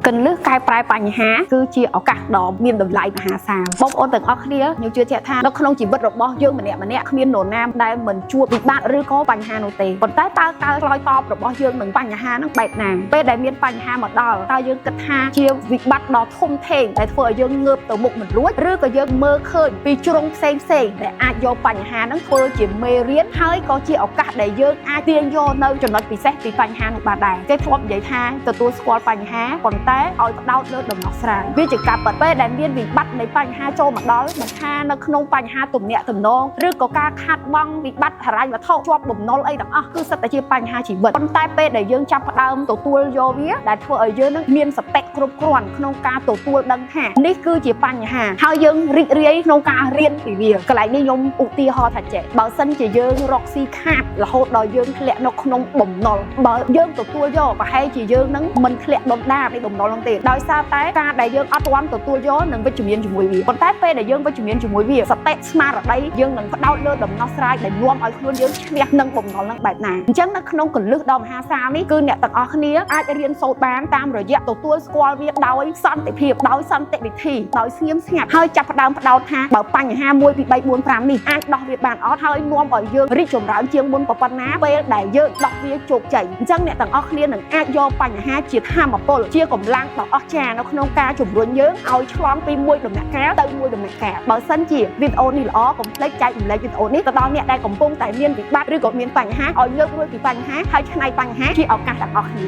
គន្លឹះកែប្រែបញ្ហាគឺជាឱកាសដ៏មានតម្លៃមហាសាលបងប្អូនទាំងអស់គ្នាខ្ញុំជឿជាក់ថានៅក្នុងជីវិតរបស់យើងម្នាក់ម្នាក់គ្មាននរណាដែលមិនជួបវិបត្តិឬក៏បញ្ហានោះទេប៉ុន្តែតើការឆ្លើយតបរបស់យើងនឹងបញ្ហាហ្នឹងបែបណាពេលដែលមានបញ្ហាមកដល់តើយើងគិតថាជាវិបត្តិដ៏ធំធេងដែលធ្វើឲ្យយើងងើបទៅមុខមិនរួចឬក៏យើងមើលឃើញពីជ្រុងផ្សេងផ្សេងៗដែលអាចយកបញ្ហាហ្នឹងធ្វើជាមេរៀនហើយក៏ជាឱកាសដែលយើងអាចទាញយកនៅចំណុចពិសេសពីបញ្ហានោះបានដែរគេធ្លាប់និយាយថាទទួលស្គាល់បញ្ហាប៉ុន្តែឲ្យផ្ដោតលើដំណោះស្រាយវាជាការពិតពេលដែលមានវិបត្តិនៃបញ្ហាចូលមកដល់មិនថានៅក្នុងបញ្ហាទំនាក់ទំនងឬក៏ការខាតបង់វិបត្តិហិរញ្ញវត្ថុជាប់បំណុលអីទាំងអស់គឺសិតតែជាបញ្ហាជីវិតប៉ុន្តែពេលដែលយើងចាប់ផ្ដើមទទួលយកវាដែលធ្វើឲ្យយើងនឹងមានសតិគ្រប់គ្រាន់ក្នុងការទទួលដឹងថានេះគឺជាបញ្ហាហើយយើងរីករាយក្នុងការរៀនពីវាកន្លែងនេះខ្ញុំឧទាហរណ៍ថាចេះបើសិនជាយើងរកស៊ីខាតរហូតដល់យើងធ្លាក់នៅក្នុងបំណុលបើយើងទទួលយកប្រហែលជាយើងនឹងមិនធ្លាក់ដុនដាបនៃបំណុលនោះទេដោយសារតែការដែលយើងអត់ទាន់ទទួលយកនិងវិជ្ជមានជាមួយវាប៉ុន្តែពេលដែលយើងវិជ្ជមានជាមួយវាសតិស្មារតីយើងនឹងផ្ដោតលើដំណោះស្រាយដែលនាំឲ្យខ្លួនយើងឈ្នះនឹងបំណុលនឹងបែបណាអញ្ចឹងនៅក្នុងគន្លឹះដ៏មហាសាលនេះគឺអ្នកទាំងអស់គ្នាអាចរៀនសូត្របានតាមរយៈទទួលស្គាល់វាដោយសន្តិភាពដោយសន្តិវិធីដោយស្ងៀមស្ងាត់ហើយចាប់ផ្ដើមផ្ដោតថាបើបញ្ហា1 2 3 4 5នេះអាចដោះវាបានអត់ហើយនាំឲ្យយើងរីកចម្រើនជាងមុនប៉ុណ្ណាពេលដែលយើងដោះវាជោគជ័យអញ្ចឹងអ្នកទាំងអស់គ្នានឹងអាចយកបញ្ហាជាធម៌ពលជាកម្លាំងដ៏អស្ចារ្យនៅក្នុងការជំរុញយើងឲ្យឆ្លងពីមួយដំណាក់កាលទៅមួយដំណាក់កាលបើសិនជាវីដេអូនេះល្អកុំភ្លេចចែករំលែកវីដេអូនេះទៅដល់អ្នកដែលកំពុងតែមានវិបត្តិឬក៏មានបញ្ហាឲ្យងើបរួចពីបញ្ហាហើយឆ្នៃបញ្ហាជាឱកាសទាំងអស់គ្នា។